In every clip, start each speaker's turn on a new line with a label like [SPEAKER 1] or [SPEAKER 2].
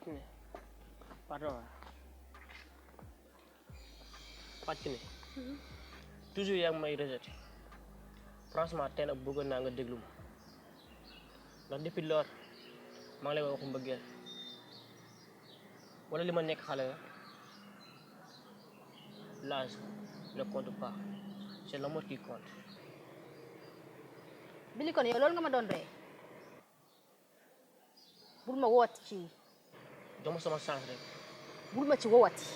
[SPEAKER 1] Fatine pardon Fatine toujours yaa ngi may rejeté franchement tey nag bëggoon naa nga déglu ma ndax depuis lors maa ngi lay waxu mbëggeel wala li ma nekk xale la l'âge ne compte pas c'est l'amour qui compte.
[SPEAKER 2] Bili kon yow loolu nga ma doon ree bul ma wooti ci
[SPEAKER 1] jox ma sama chance rek.
[SPEAKER 2] bul ma ci wooti.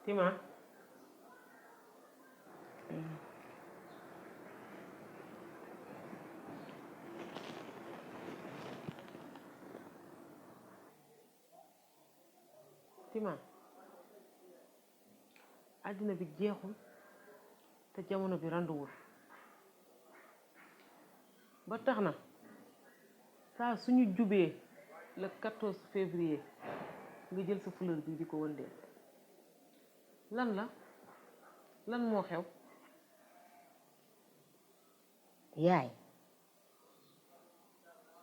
[SPEAKER 3] Tima Tima àddina bi jeexul te jamono bi randuwul ba tax na saa suñu jubee le 14 février nga jël sa fleur bi di ko wëndeel lan moo xew
[SPEAKER 4] yaay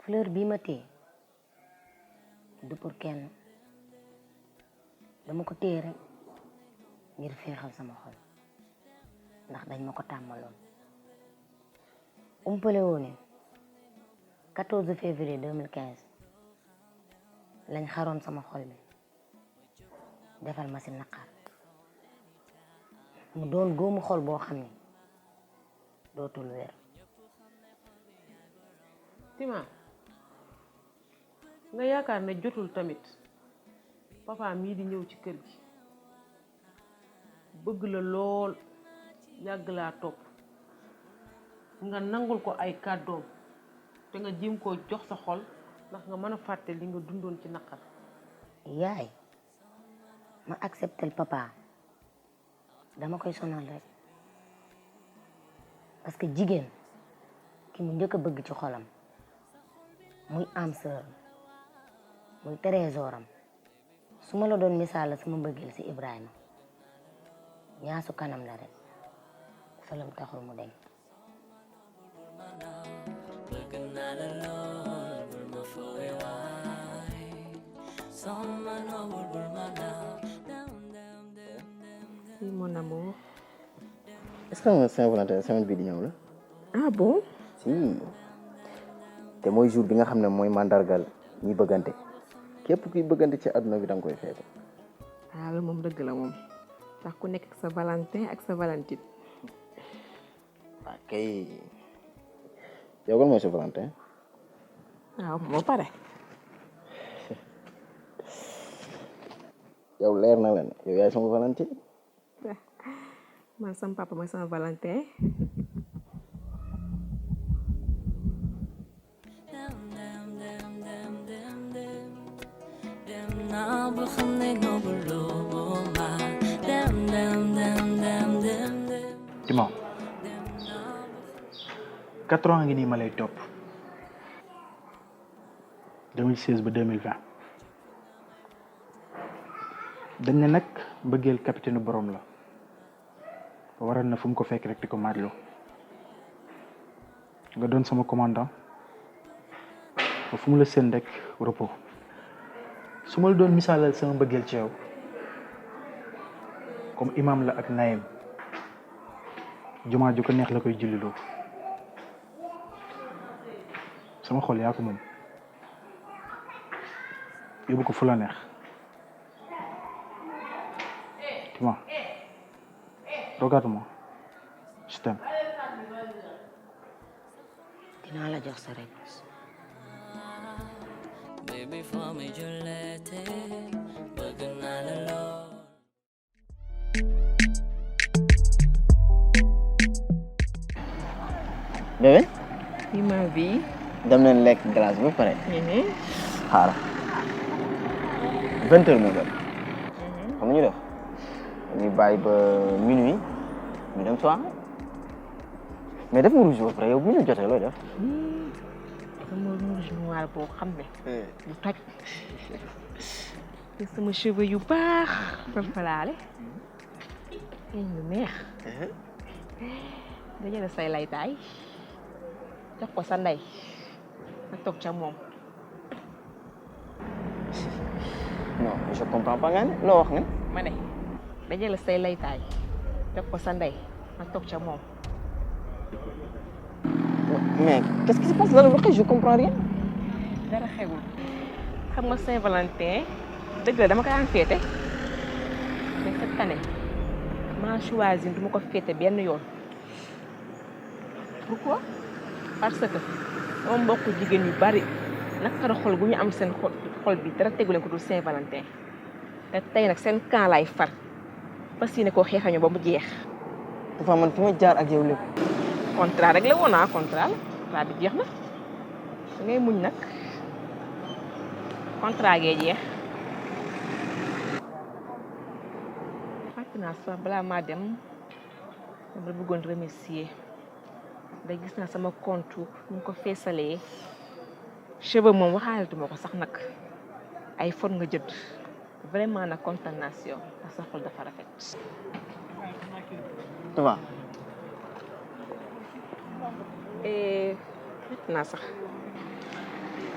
[SPEAKER 4] fleur bii ma téye du pour kenn dama ko téye rek ngir féexal sama xol ndax dañ ma ko tàmmaloon umpale woo ne 14 février 2015 lañ xaroon sama xol bi defal ma si naqar mu doon góomu xol boo xam ne dootul wér.
[SPEAKER 3] Tima nga yaakaar ne jotul tamit papa mii di ñëw ci kër gi bëgg la lool yàgg laa topp nga nangul ko ay kàddoom te nga jéem koo jox sa xol ndax nga mën a fàtte li nga dundoon ci naqar.
[SPEAKER 4] yaay ma acceptel papa dama koy sonal rek parce que jigéen ki mu njëkk a bëgg ci xolam muy am sœur muy trésoram su ma la doon misaal la sama bëggeel si Ibrahima ñaasu kanam la rek sëlam taxul mu deñ
[SPEAKER 5] Oui, mon amour.
[SPEAKER 6] Est-ce que Saint Valentin semaine bii di ñëw la.
[SPEAKER 5] Ah bon?
[SPEAKER 6] Si te mooy jour bi nga xam ne mooy mandargal ñi bëggante képp kuy bëggante ci àdduna bi da nga koy feete.
[SPEAKER 5] Ah loolu moom dëgg la moom ndax ku nekk ak sa Valentin ak sa Valentine.
[SPEAKER 6] waaw kay yow kan mooy sa Valentin.
[SPEAKER 5] waaw moo pare.
[SPEAKER 6] yow leer na leen yow yaay sama Valentine.
[SPEAKER 5] man sama papa mooy sama Valentin.
[SPEAKER 7] Tima 4 ans ngi nii ma lay topp 2016 ba 2020 dañ ne nag mbëggeel capitaine borom la waral na fu mu ko fekk rek di ko maajloo nga doon sama commandant ba fu mu la seen rek repos su ma la doon misaalal sama mbëggeel ci yow comme imam la ak Naïm jumaa ju ko neex la koy julliloo sama xol yaa ko moom yóbbu ko fu la neex Tima regarde-moi je t'aime.
[SPEAKER 4] dinaa la jox sa réponse.
[SPEAKER 6] bébé
[SPEAKER 5] fii ma vie.
[SPEAKER 6] dem leen lekk glace ba pare xaaral 20 heures moo jot xam nga ñu def dañuy bàyyi ba minuit ñu dem soir mais def nga rouge ba pare yow bu ñu jotee looy def
[SPEAKER 5] sama rouge noir boo xam ne du toj te sama cheveux yu baax falfalaale xeeñ lu neex dajale say laytaay jox ko sa ndey nga toog ca moom
[SPEAKER 6] non je comprends pas nga ne loo wax nga
[SPEAKER 5] ma ne dajale say laytaay jox ko sa ndey nga toog ca moom
[SPEAKER 6] mais qu'est-ce qui se passe là je comprends rien
[SPEAKER 5] dara xewul xam nga Saint Valentin dëgg la dama ko daan féete mais cette année maa choisi du ma ko féete benn yoon pourquoi parce que sama mbokk jigéen yu bari naqara xol gu ñu am seen xol bi dara tegu leen ko dul Saint Valentin te tey nag seen camp laay far fas yéene koo xeexañu ba mu jeex.
[SPEAKER 6] dafa man fi ma jaar ak yow lépp
[SPEAKER 5] contrat rek la woon contrat bi jeex na da ngay muñ nag contrat gee jeex. fàtte naa sax balaa maa dem dama bëggoon remercier day gis naa sama compte ñu ko feesalee cheveux moom waxaale tuma ko sax nag ay fon nga jënd vraiment nag kontaan naa si yow ndax sa xol dafa rafet.
[SPEAKER 6] ça va.
[SPEAKER 5] et naa sax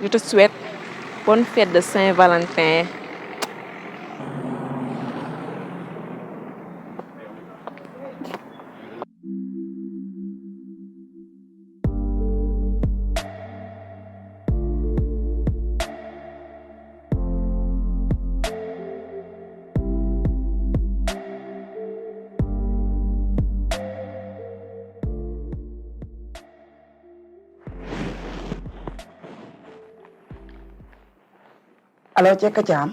[SPEAKER 5] je te souhaite bonne fête de Saint Valentin.
[SPEAKER 8] allo Cekka Caam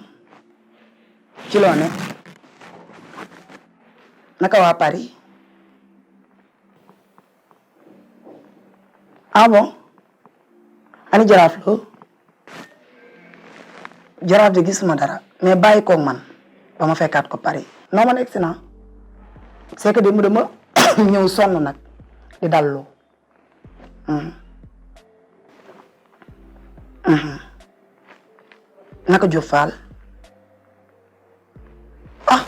[SPEAKER 8] ci loo ne naka waa Paris ah bon ani jaraaf loo jaraaf de gisuma dara mais bàyyi koog man ba ma fekkaat ko Paris non man egsi naa c'est que de mu dama ñëw sonn nag di dallu naka Diop Fall ah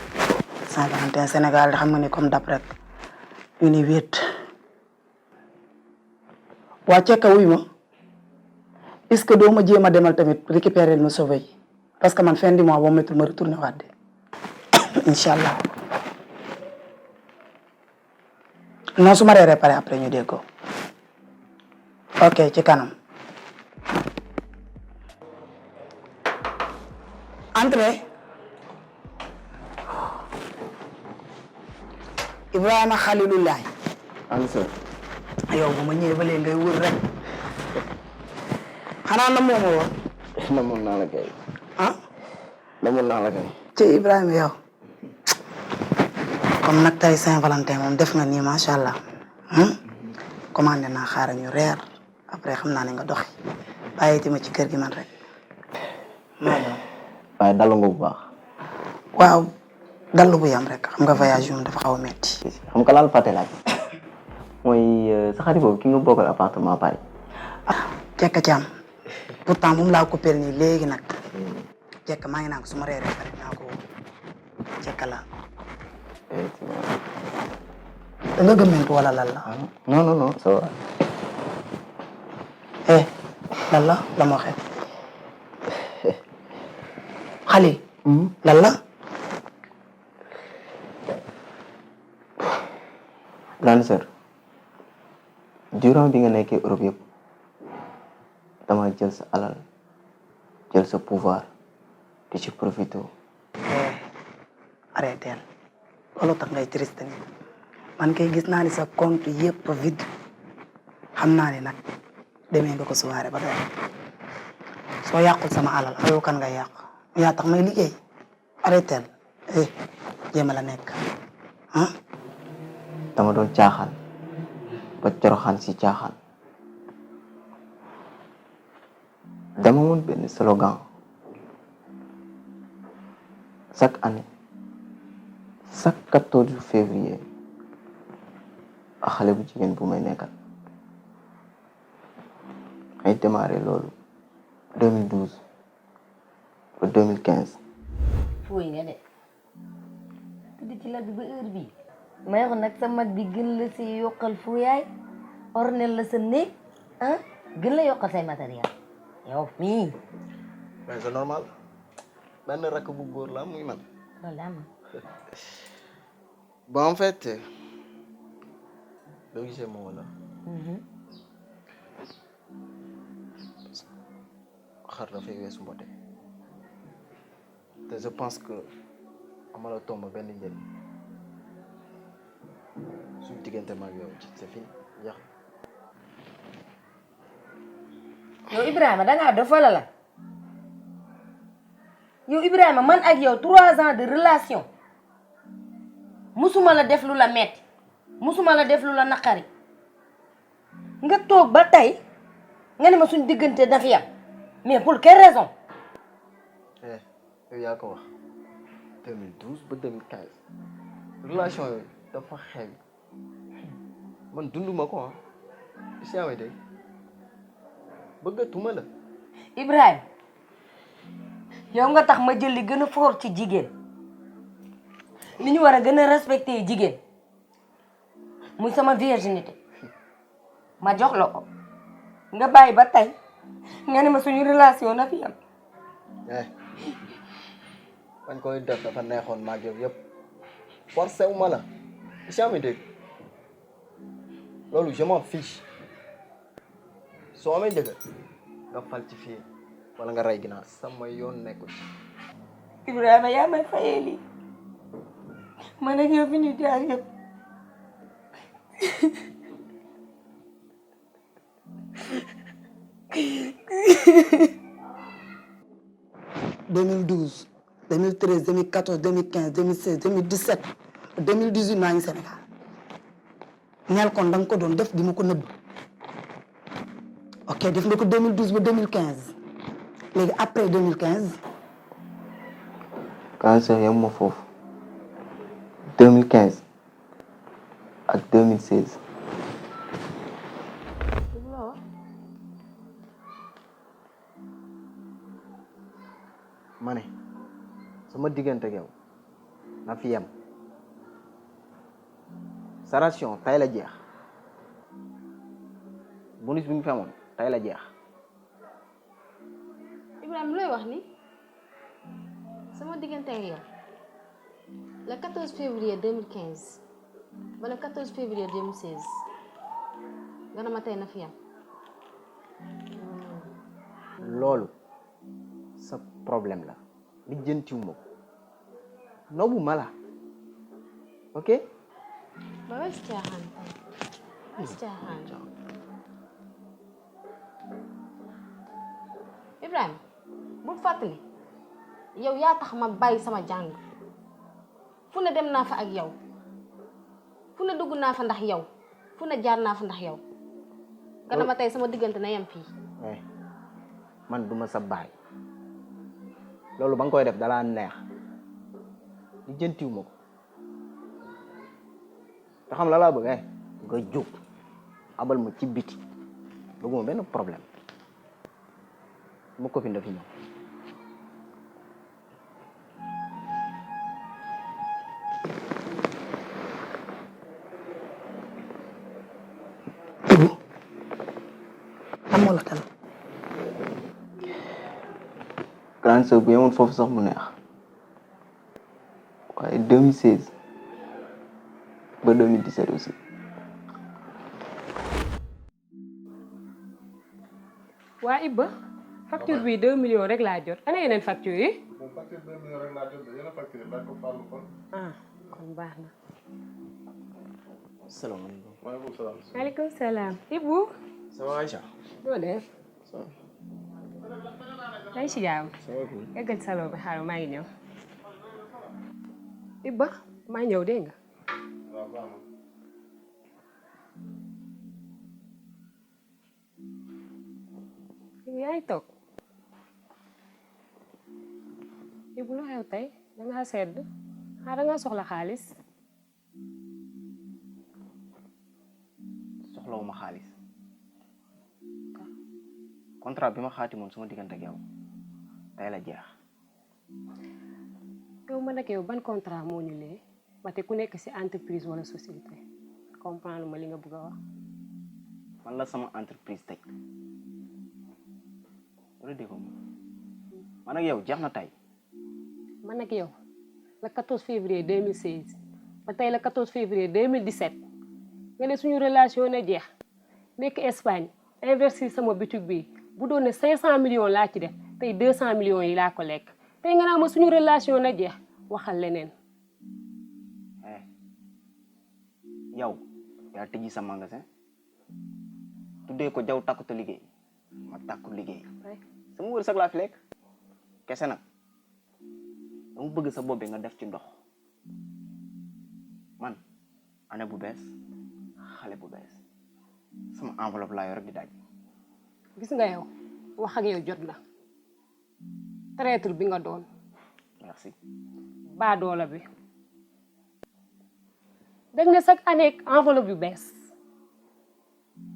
[SPEAKER 8] Saint Valentin Sénégal de xam nga ni comme dab rek ñu ni wéet waa Cekka wuy ma est-ce que doo ma jéem a demal tamit récupérer ma sauvé yi parce que man fin du mois boo méttul ma retourné waat de incha allah non su ma reeree pare après ñu déggoo ok ci kanam. Entrez. Ibrahima Khalilullah.
[SPEAKER 6] am sër
[SPEAKER 8] yow bu ma ñëwee ba léegi ngay wër rek xanaa na moom woon.
[SPEAKER 6] namoon naa la kay.
[SPEAKER 8] ah.
[SPEAKER 6] namoon naa la kay.
[SPEAKER 8] ci Ibrahima yow. comme nag tey Saint Valentin moom def nga nii macha allah. commandé naa xaaral ñu reer après xam naa ne nga doxi bàyyiti ma ci kër gi man rek.
[SPEAKER 6] waaye dalu nga bu baax.
[SPEAKER 8] waaw dallu bu yam rek xam nga voyage yu dafa xaw a metti.
[SPEAKER 6] xam nga laal fàtte laaj mooy sa xarit boobu ki nga bokkal appartement Paris.
[SPEAKER 8] ah Cekka Caam pourtant moom laa coupé nii léegi nag Cekka maa ngi naan ko su ma reeree pare naa ko Cekka la da nga gëmmentu wala lan la.
[SPEAKER 6] non non non ça va.
[SPEAKER 8] lan la la ma waxee Khalil. lan la.
[SPEAKER 6] grande sœur durant bi nga nekkee Europe yëpp dama jël sa alal jël sa pouvoir di ci profité.
[SPEAKER 8] arrêteel loolu tax ngay triste ni man kay gis naa ni sa compte yëpp vide xam naa ni nag demee nga ko soirée ba doy soo yàqul sama alal ayoo kan nga yàq yaa tax may liggéey arrêteel jéem a la nekk ah.
[SPEAKER 6] dama doon caaxaan ba coroxaan si caaxaan dama woon benn slogan chaque année chaque 14 février ak xale bu jigéen bu may nekkal ay démarré loolu 2012 ba 2015.
[SPEAKER 4] fooy nga de tudd ci la bi ba heure bii may wax nag sa mag bi gën la si yokkal fuyaay ornel la sa néeg ah gën la yokkal say matériel yow mii
[SPEAKER 6] mais c'est normal benn rakk bu góor la muy man.
[SPEAKER 4] loolu daa am
[SPEAKER 6] bon en fait loo gisee moo la xar dafay weesu mbote te je pense que amala tomb benn njëriñ suñu diggante mag yow ci c'est fini jeex.
[SPEAKER 4] yow Ibrahima dangaa dof wala la yow Ibrahima man ak yow 3 ans de relation musuma la def lu la metti musuma la def lu la naqari nga toog ba tey nga ne ma suñ diggante dafa yam mais pour quelle raison.
[SPEAKER 6] yow yaa ko wax 2012 ba 2015 relation yooyu dafa xew man dunduma ko si yaa may dégg bëggatuma la.
[SPEAKER 4] Ibrahima yow nga tax ma jël li gën a fort ci jigéen li ñu war a gën a respecté jigéen muy sama virginité ma jox la ko nga bàyyi ba tey nga ne ma suñu relation na fi am.
[SPEAKER 6] bañ koy def dafa neexoon maag yow yëpp forcé wu ma la si yaa may dégg loolu je m'en fiche soo amee jëkkër nga falsifié wala nga rey ginaar sama yoon nekkul ci.
[SPEAKER 4] Ibrahima yaa may fayee lii man ak yow fi ñu jaar yëpp
[SPEAKER 8] 2012 2013 2014 2015 2016 2017 2018 maa ngi Sénégal neel kon da nga ko doon def di ma ko nëbb ok def nga ko 2012 ba 2015 léegi après 2015
[SPEAKER 6] cancer yam ma foofu 2015 ak 2016 ma ne sama diggante ak yow na fi yem sa ration tay la jeex bonus bi nga fi amoon tay la jeex.
[SPEAKER 2] Ibrahima looy wax ni sama diggante ak yow le 14 février 2015 ba le 14 février 2016 nga ne ma tey na fi yam.
[SPEAKER 6] loolu sa problème la li jëntiw ma ko noobu ma la ok.
[SPEAKER 2] ba wees caaxaan wees caaxaan Ibrahima bul fàttali yow yaa tax ma bàyyi sama jàng fu ne dem naa fa ak yow fu ne dugg naa fa ndax yow fu ne jaar naa fa ndax yow nga dama tey sama diggante na yem fii.
[SPEAKER 6] man duma sa baay loolu ba nga koy def dalaa neex li jëntiw ma ko te xam la laa bëgg nga jóg abal ma ci biti bëgguma benn problème ma copine dafi ñëw.
[SPEAKER 8] Ibu amoo la tal
[SPEAKER 6] grande sœur bu yemoon foofu sax mu neex waaye 2016 ba 2017 aussi.
[SPEAKER 5] waa Ibba facture bi 2 millions rek laa jot ana yeneen facture yi.
[SPEAKER 9] bon facture 2 millions rek laa jot de yeneen facture bàyyi ko fàllu kon.
[SPEAKER 5] ah kon baax na.
[SPEAKER 6] salaamaaleykum.
[SPEAKER 9] maaleykum salaam.
[SPEAKER 5] maaleykum salaam. Ibou.
[SPEAKER 6] ça va Aïcha.
[SPEAKER 5] noo def.
[SPEAKER 6] ça va.
[SPEAKER 5] yaa ngi si jàmm.
[SPEAKER 6] ça va cool.
[SPEAKER 5] yeggal salon bi xaaral maa ngi ñëw. Ibba maa ñëw dégg nga.
[SPEAKER 9] waaw baax na.
[SPEAKER 5] yaa ngi toog.
[SPEAKER 10] Ibu lu xew tey dangaa sedd xaa dangaa soxla xaalis.
[SPEAKER 6] soxlawuma xaalis contrat bi ma xaatimoon sama diggante ak yow tey la jeex.
[SPEAKER 10] yow man ak yow ban contrat moo ñu lee ba te ku nekk ci entreprise wala société comprendre ma li nga bëgg a wax.
[SPEAKER 6] man la sama entreprise teg wala déggoo ma man ak yow jeex na tey.
[SPEAKER 10] man ak yow le 14 février 2016 ba tey le 14 février 2017 nga ne suñu relation ne jeex nekk Espagne investir sama boutique bi bu doon ne 500 millions laa ci def tey 200 millions yi laa ko lekk tey nga naa ma suñu relation na jeex waxal leneen.
[SPEAKER 6] yow yaa tëjji sa magasin tuddee ko jaw tàkkute liggéey ma tàkku liggéey sama wërsëg laa fi lekk kese nag dama bëgg sa bopp bi nga def ci ndox man année bu bees xale bu bees sama enveloppe laa yor rek di daaj.
[SPEAKER 10] gis nga yow wax ak yow jot na traître bi nga doon.
[SPEAKER 6] merci.
[SPEAKER 10] baadoola bi dégg nga chaque année enveloppe yu bees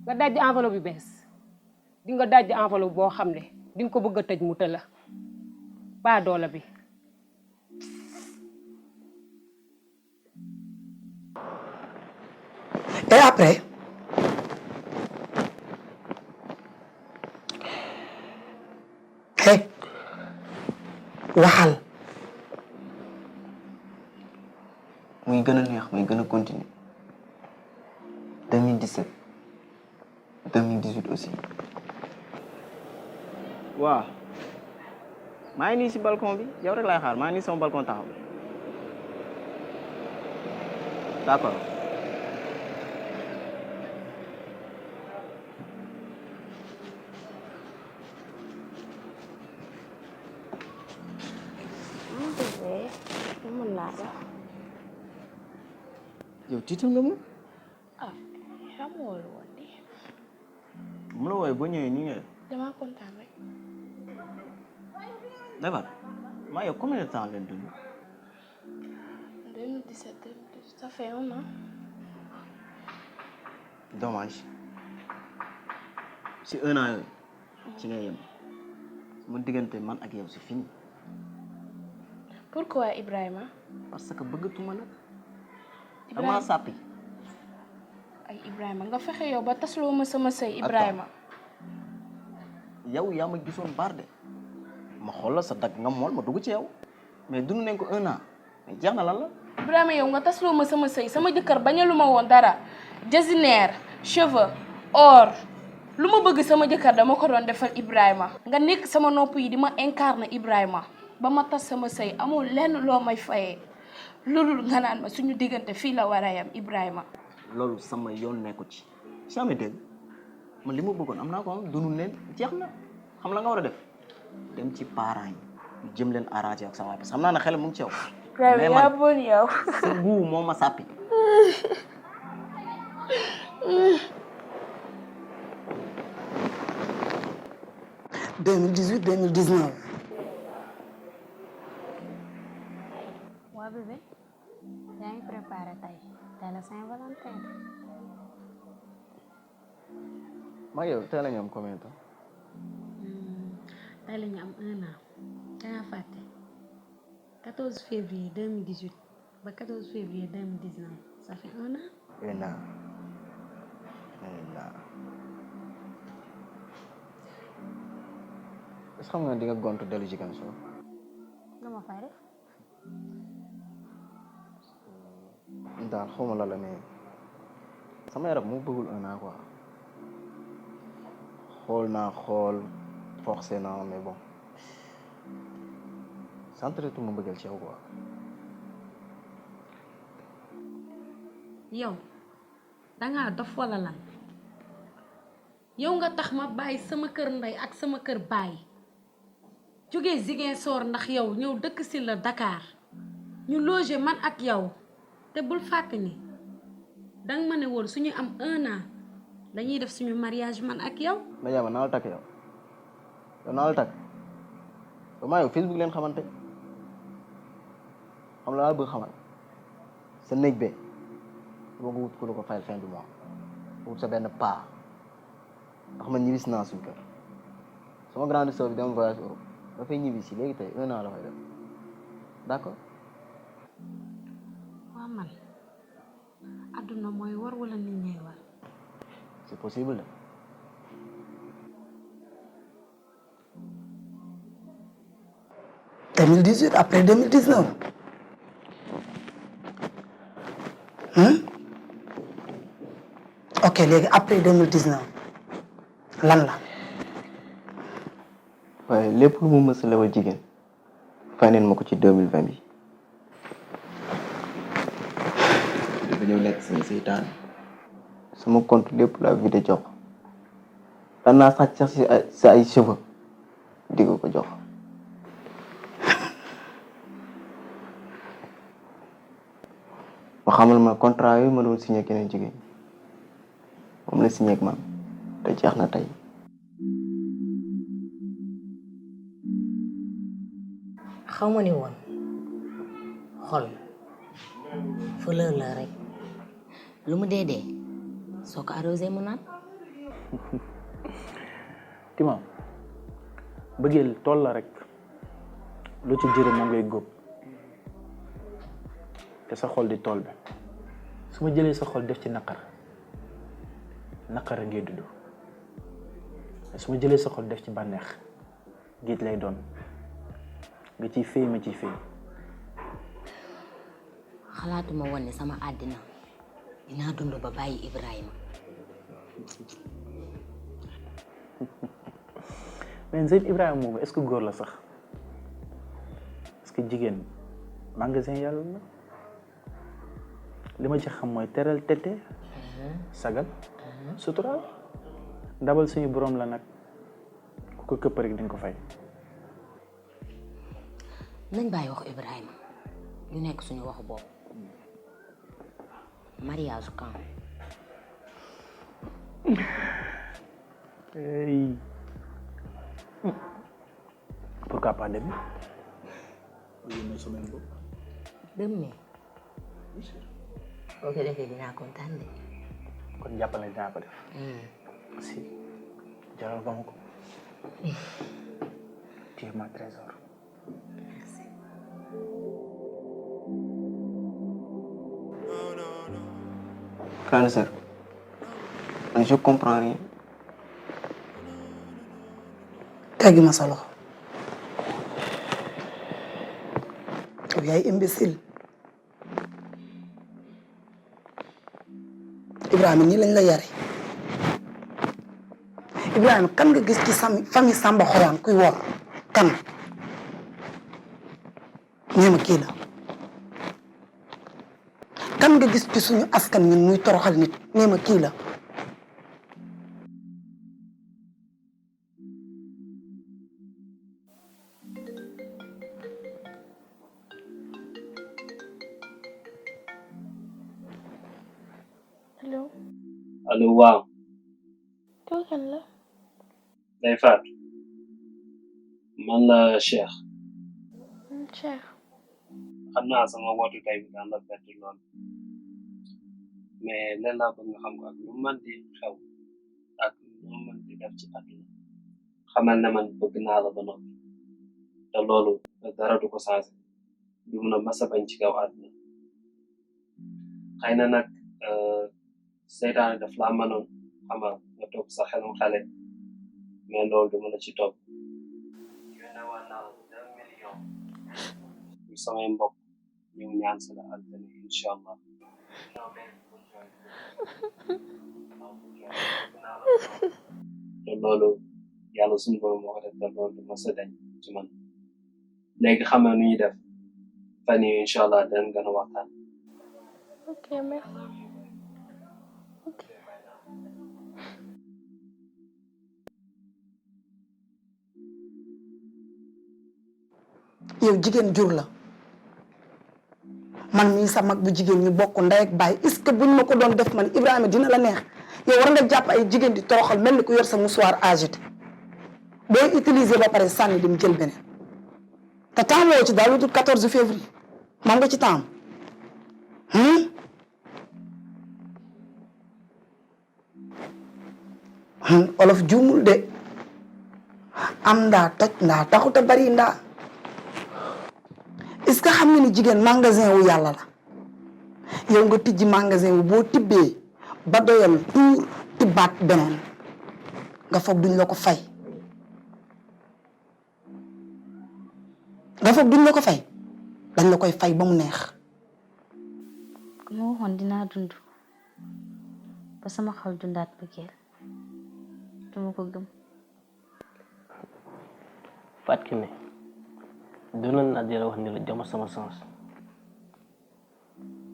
[SPEAKER 10] nga daj enveloppe yu bees di nga daj enveloppe boo xam ne di nga ko bëgg a tëj mu tëla baadoola bi.
[SPEAKER 8] et après waxal.
[SPEAKER 6] muy gën a neex muy gën a continuer 2017 2018 aussi. waaw maa ngi nii si balcon bi yow rek laay xaar maa ngi nii sama balcon taxaw d'accord. yow tiital nga ma.
[SPEAKER 11] ah xamoo la woon de.
[SPEAKER 6] mu la wooyee boo ñëwee nii nga def.
[SPEAKER 11] damaa kontaan rek.
[SPEAKER 6] d'accord maa yow combien de temps ngeen dund.
[SPEAKER 11] 2017 2018 ça fait 1 an.
[SPEAKER 6] dommage si 1 an yooyu ci nga yem sama diggante man ak yow c'est fini.
[SPEAKER 11] pourquoi Ibrahima.
[SPEAKER 6] parce que bëggatuma nag. dama sàppi.
[SPEAKER 11] ay Ibrahima nga fexe yow ba tasloo ma sama sëy Ibrahima.
[SPEAKER 6] yow yaa ma gisoon baar de ma xool la sa dag nga mool ma dugg ci yow mais dund nañ ko 1 an mais jeex na lan la.
[SPEAKER 11] Ibrahima yow nga tasloo ma sama sëy sama jëkkër bañalu ma woon dara jasinaire cheveux or lu ma bëgg sama jëkkër dama ko doon defal Ibrahima. nga nekk sama nopp yi di ma incarné Ibrahima ba ma tas sama sëy amul lenn loo may fayee loolu nga naan ma suñu diggante fii la war a yam Ibrahima.
[SPEAKER 6] loolu sama yoon nekku ci jamais dégg man li ma bëggoon am naa ko dunu leen jeex na xam la nga war a def dem ci parents yi ñu jëm leen arrangé ak sa waay parce que xam naa ne xel mu ngi ci yow. mais man
[SPEAKER 11] bon yow.
[SPEAKER 6] sa guu moo ma sàppi.
[SPEAKER 2] waa bébé yaa ngi préparé tey la Saint Valentin.
[SPEAKER 6] maa yow tey la ñu am combien de temps.
[SPEAKER 2] tey la ñu am 1 an dangaa fàtte 14 février 2018 ba 14 février 2019 ça fait 1 an.
[SPEAKER 6] 1 an. est-ce que xam nga di nga gontu dellu Djiguén soo.
[SPEAKER 2] nga ma fay def.
[SPEAKER 6] daal xawma la mais sama yaram moo bëggul 1 an quoi xool forcé naa mais bon centre tout ma bëggal ci yow quoi.
[SPEAKER 2] yow dangaa dof wala lan yow nga tax ma bàyyi sama kër ndey ak sama kër baay jógee Ziguinchor ndax yow ñëw dëkk si la Dakar ñu loger man ak yow te bul fàtte ni danga ma ne woon suñu am 1 an dañuy def suñu mariage man ak yow.
[SPEAKER 6] na jaama naa la takk yow naa la takk ba maa yow Facebook leen xamante xam la bëgg xamal sa néeg bee dama nga wut ko la ko fayal fin du mois wut sa benn paa ndax man ñibbis naa suñu kër sama grande sœur bi dama voyage Europe dafay ñibbi si léegi tey 1 an la fay def d'accord.
[SPEAKER 2] waa man adduna mooy war wala nit ñay war.
[SPEAKER 6] c'est possible de.
[SPEAKER 8] En 2018 après 2019 ok léegi après 2019 lan la.
[SPEAKER 6] waaye lépp lu mu mës a lewal jigéen fay neen ma ko ci 2020 bi dafa ñëw nekk sama seytaan sama compte lépp la vidé jox daan naa sàcc sax si sa ay cheveux di ko jox ma xamal ma contrat yooyu ma doon signé keneen jigéen moom la signé ak man te jeex na tey.
[SPEAKER 4] xaw ma ni woon xol fleur la rek lu mu dee soo ko arrosé mu naan.
[SPEAKER 7] Tima bëggeel tool la rek lu ci jëre moom ngay góob te sa xol di tool bi su ma jëlee sa xol def ci naqar ngay dund su ma jëlee sa xol def ci bànneex géej lay doon nga ciy fay ma ciy fay.
[SPEAKER 4] xalaatuma woon ne sama àddina dinaa dund ba bàyyi Ibrahima.
[SPEAKER 7] mais Seyd Ibrahima moom est-ce que góor la sax est-ce que jigéen magasin yàlla la li ma ci xam mooy teral tete sagal sutural ndabal suñu borom la nag ku ko këpp rek dañ ko fay.
[SPEAKER 4] nañ bàyyi waxu Ibrahima ñu nekk suñu waxu bopp mariage quand.
[SPEAKER 7] Hey. Pourquoi pas demain? Une semaine boobu.
[SPEAKER 4] Demain. Ok defee dinaa kontaan de.
[SPEAKER 7] kon jàppale dinaa ko def. si jaral nga ma ko. Tu es ma trésor.
[SPEAKER 4] Merci.
[SPEAKER 6] Grande sœur, je comprends rien.
[SPEAKER 8] teggi ma sa loxo yow yaay imbécile Ibrahima ñi lañ la yare Ibrahima kan nga gis ci famille Samba Xoyaan kuy wor kan ñeema kii la kan nga gis ci suñu askan ñun muy toroxal nit ñeema kii la
[SPEAKER 12] allo waaw.
[SPEAKER 11] kooku kan la.
[SPEAKER 12] day faat man la Cheikh.
[SPEAKER 11] Cheikh.
[SPEAKER 12] xam naa sama woote tey bi daan la bett lool mais leen laa bëgg nga xam ko ak lu mën di xew ak lu mën di def ci àdduna xamal ne man bëgg naa la ba noppi te loolu dara du ko changé du mun a masa bañ ci kaw àdduna xëy na nag seytaane daf laa mënoon xamal nga topp sa xelum xale mais loolu du mën a ci topp yónnee waa naa la 2 millions pour samay mbokk ñëw ñaan si la altine incha allah te loolu yàlla suñu borom moo ko def te loolu du mës a dañ ci man léegi xam na nu ñuy def fan yii incha allah dinañ gën a waxtaan.
[SPEAKER 11] ok merci.
[SPEAKER 8] yow jigéen jur la man mii sa mag bu jigéen ñi bokk ndey ak baay est-ce que buñ ma ko doon def man Ibrahima dina la neex yow war nga jàpp ay jigéen di toroxal mel ni ku yor sa mouchoir agité booy utiliser ba pare sànni dem jël beneen te temps woo ci daal lu dul 14 février moom nga ci taam olof juumul de am ndaa toj ndaa taxut a bari ndaa est-ce que xam nga ni jigéen magasin wu yàlla la yow nga tijji magasin wu boo tibbee ba doyal tuur tibbaat beneen nga foog duñ la ko fay dañ la koy fay ba mu neex.
[SPEAKER 2] ku ma waxoon dinaa dund ba sama xol dundaat bëggeel duma ko gëm.
[SPEAKER 1] Fatou Kiné doonoon naa di la wax ni la jox sama sens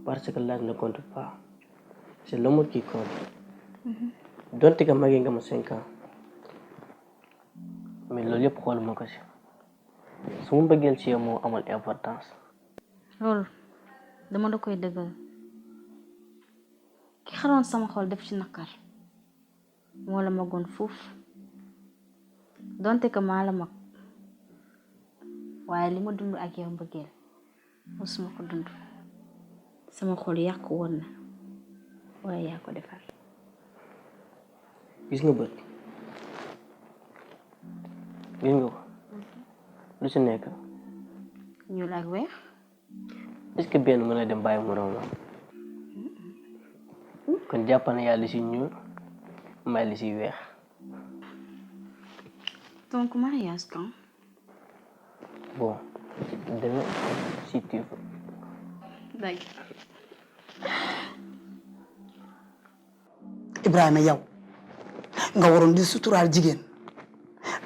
[SPEAKER 1] parce que l'âge ne compte pas c'est l'amour qui compte. donte que magee nga ma 5 ans mais loolu yëpp xooluma ko si su ma bëggeel ci yow moo amal importance.
[SPEAKER 2] loolu dama da koy dëggal ki xaroon sama xol def ci naqar moo la magoon foofu donte que maa la mag waaye li ma dund ak yow mbëggeel mosuma ko dund sama xol yàqu woon na waaye yaa ko defar.
[SPEAKER 1] gis nga bët gis nga ko lu si nekk
[SPEAKER 2] ñuul ak weex
[SPEAKER 1] est-ce que benn mën a dem bàyyi moroom la kon jàpp na yaa li si ñuul may li si weex.
[SPEAKER 2] donc mariage quand?
[SPEAKER 1] Bon, demain, si tu veux.
[SPEAKER 2] D'accord.
[SPEAKER 8] Ibrahima yow nga waroon di suturaal jigéen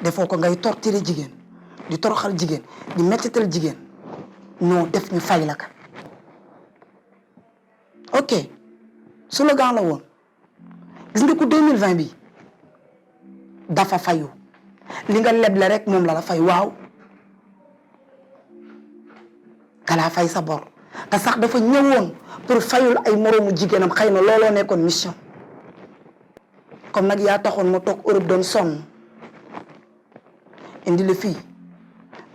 [SPEAKER 8] defoo ko ngay torturer jigéen di toroxal jigéen di mettital jigéen noo def ñu fay la ka ok slogan la woon gis nga ko 2020 bi dafa fayu li nga leble rek moom la fay waaw kala fay sa bor te sax dafa ñëwoon pour fayul ay moroomu jigéenam xëy na looloo nekkoon mission comme nag yaa taxoon ma toog Europe doon sonn indi la fii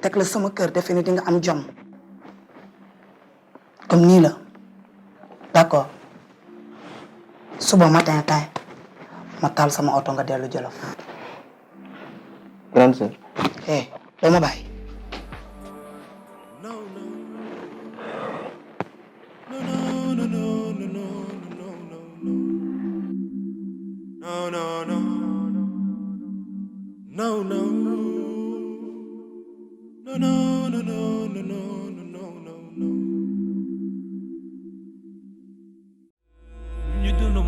[SPEAKER 8] teg la sama kër defe ne di nga am jom comme nii la d'accord suba matin tay ma taal sama oto nga dellu Jolof.
[SPEAKER 6] grande sœur.
[SPEAKER 8] doo ma bàyyi.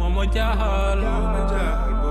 [SPEAKER 13] Mama